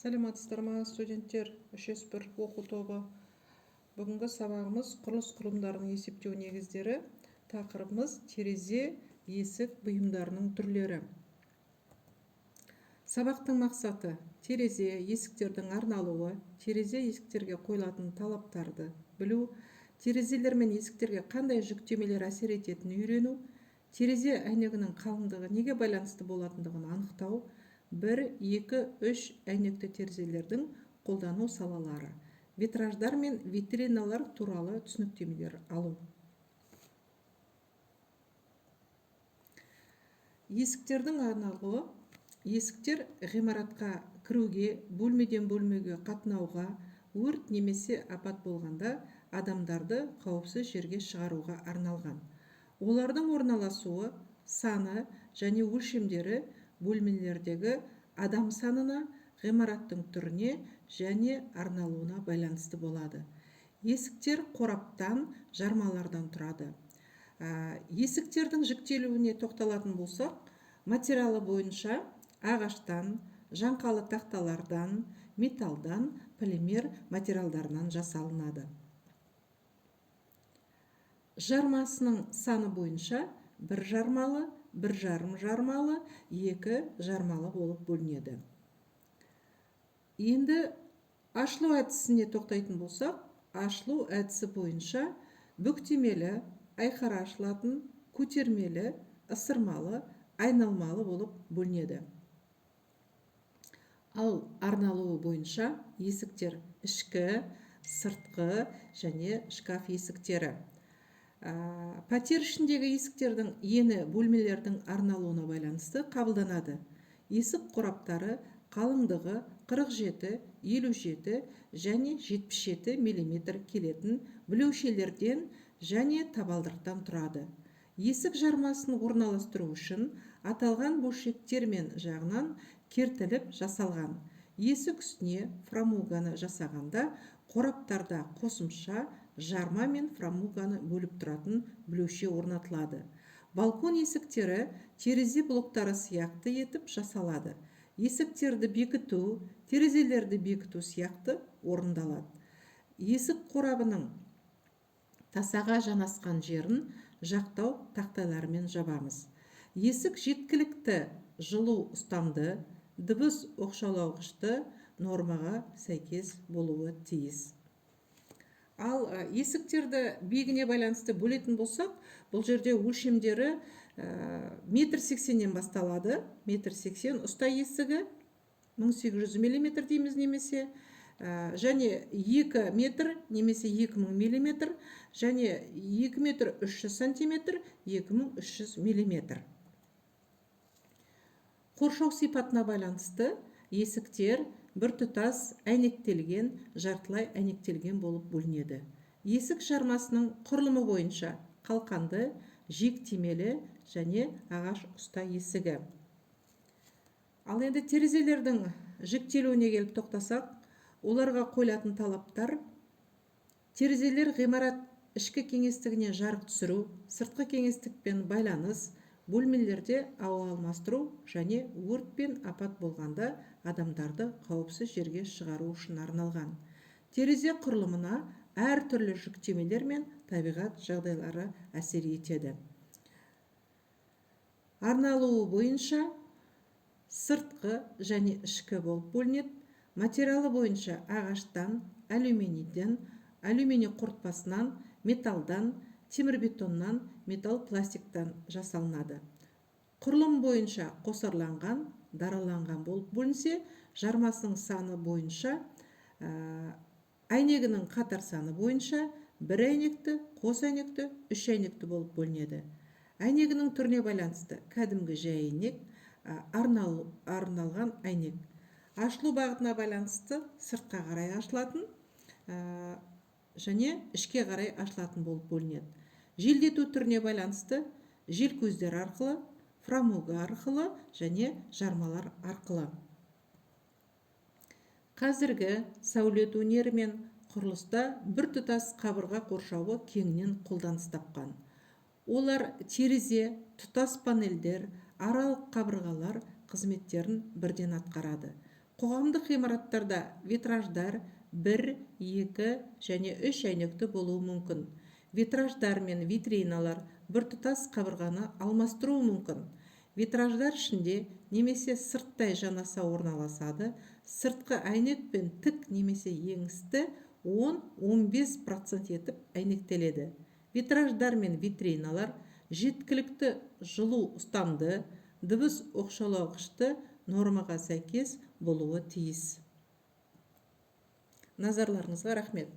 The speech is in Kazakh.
Саламатсыздар ма, студенттер! 3С1 оқу тобы. Бүгінгі сабағымыз – құрылыс құрылымдарының есептеу негіздері. Тақырыбымыз – терезе, есік бұйымдарының түрлері. Сабақтың мақсаты: терезе, есіктердің арналуы, терезе, есіктерге қойылатын талаптарды білу, терезелер мен есіктерге қандай жүктемелер әсер ететінін үйрену, терезе әйнегінің қалыңдығы неге байланысты болатындығын анықтау, бір, екі, үш әйнекті терезелердің қолдану салалары, витраждар мен витриналар туралы түсініктемелер алу. Есіктердің арналуы. Есіктер ғимаратқа кіруге, бөлмеден бөлмеге қатынауға, өрт немесе апат болғанда адамдарды қауіпсіз жерге шығаруға арналған. Олардың орналасуы, саны және өлшемдері бөлмелердегі адам санына, ғимараттың түріне және арналуына байланысты болады. Есіктер қораптан, жармалардан тұрады. Есіктердің жіктелуіне тоқталатын болсақ, материалы бойынша ағаштан, жаңқалы тақталардан, металдан, полимер материалдарынан жасалынады. Жармасының саны бойынша бір жармалы, 1,5 жармалы, екі жармалы болып бөлінеді. Енді ашылу әдісіне тоқтайтын болсақ, ашылу әдісі бойынша бүктемелі, айқара ашылатын, көтермелі, ысырмалы, айналмалы болып бөлінеді. Ал арналуы бойынша есіктер ішкі, сыртқы және шкаф есіктері. Пәтер ішіндегі есіктердің ені бөлмелердің арналуына байланысты қабылданады. Есік қораптары қалыңдығы 47, 57 және 77 мм келетін білеушелерден және табалдырықтан тұрады. Есік жармасын орналастыру үшін аталған бөлшектер мен жағынан кертіліп жасалған. Есік үстіне фрамуганы жасағанда, қораптарда қосымша жарма мен фрамуганы бөліп тұратын білеуше орнатылады. Балкон есіктері терезе блоктары сияқты етіп жасалады. Есіктерді бекіту терезелерді бекіту сияқты орындалады. Есік қорабының тасаға жанасқан жерін жақтау тақтайларымен жабамыз. Есік жеткілікті жылу ұстамды, дыбыс оқшаулағышты нормаға сәйкес болуы тиіс. Ал есіктерді биігіне байланысты бөлетін болсақ, бұл жерде өлшемдері 1,80 метрден басталады. 1,80 метр ұста есігі, 1800 миллиметр дейміз, немесе және 2 метр немесе 2000 миллиметр және 2 метр 300 сантиметр, 2300 миллиметр. Қоршау сипатына байланысты есіктер біртұтас әйнектелген, жартылай әйнектелген болып бөлінеді. Есік жармасының құрылымы бойынша қалқанды, жиектемелі және ағаш ұста есігі. Ал енді терезелердің жіктелуіне келіп тоқтасақ, оларға қойылатын талаптар: терезелер ғимарат ішкі кеңістігіне жарық түсіру, сыртқы кеңістікпен байланыс, бөлмелерде ауа алмастыру және өрт пен апат болғанда адамдарды қауіпсіз жерге шығару үшін арналған. Терезе құрылымына әртүрлі жүктемелер мен табиғат жағдайлары әсер етеді. Арналуы бойынша сыртқы және ішкі болып бөлінеді. Материалы бойынша ағаштан, алюминийден, алюминий қорытпасынан, металдан, темірбетоннан, металл пластиктан жасалынады. Құрылым бойынша қосарланған, дараланған болып бөлінсе, жармасының саны бойынша, әйнегінің қатар саны бойынша бір әйнекті, қос әйнекті, үш әйнекті болып бөлінеді. Әйнегінің түріне байланысты кәдімгі жай әйнек, арналған әйнек. Ашылу бағытына байланысты сыртқа қарай ашылатын және ішке қарай ашылатын болып бөлінеді. Желдету түріне байланысты желкөздер арқылы, фрамуга арқылы және жармалар арқылы. Қазіргі сәулет өнері мен құрылыста біртұтас қабырға қоршауы кеңінен қолданыс тапқан. Олар терезе, тұтас панельдер, аралық қабырғалар қызметтерін бірден атқарады. Қоғамдық ғимараттарда витраждар бір, екі және үш әйнекті болуы мүмкін. Витраждар мен витриналар біртұтас қабырғаны алмастыруы мүмкін. Витраждар ішінде немесе сырттай жанаса орналасады. Сыртқы әйнекпен тік немесе еңісті 10-15% етіп әйнектеледі. Витраждар мен витриналар жеткілікті жылу ұстамды, дыбыс оқшаулағышты нормаға сәйкес болуы тиіс. Назарларыңызға рахмет.